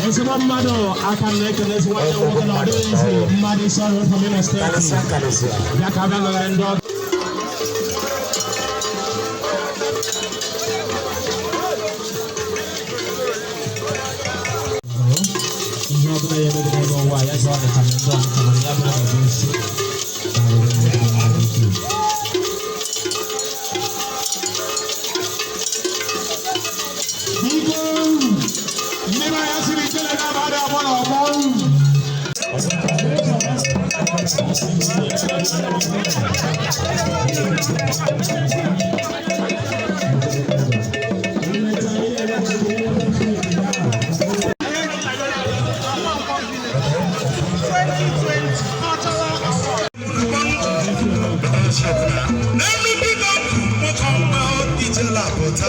Ezigbo mmadụ aka m na-ekelezi nwanne m nwoke na ọ dịghị izi mmadụ isi ọrụ from Imo Steeti Karịsịa karịsịa. Ya ka abịa nọnyere ndị ọgọ. Ihe ọbụla ya emegide n'ụwa ya zụọ Ọnịcha na ndị Ọnịcha, mana ya bụrụ na ọ bụ isi. Daalụ. Biko, mmiri anya siri ike na aba dị ọgbọ na ọgbọ. N'elu biko nwoke ọma ijela pụta.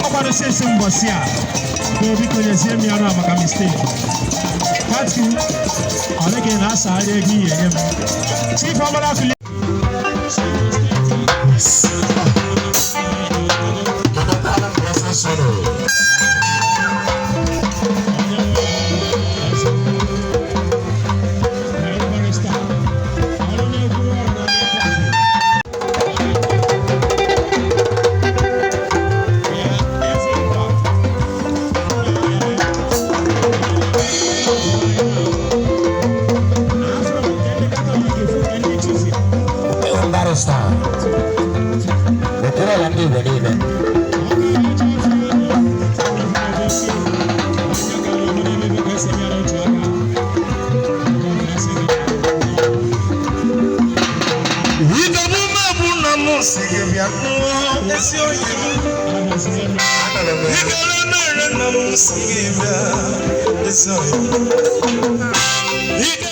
Ọkwadosisi mbọsị a ka biko nyezie m ya ọrụ a maka mistake katu ọ dịghị na-asagharị ego ihe nye m chief ọbara fili. Kedu solo? Barrister. Okoro ya ndị Igbo niile. Idọbụ na mụ si gị bịa nụọ ezi oyi m. Anọrọ m ya. Ikele mere na m si gị bịa ezi oyi m. Ike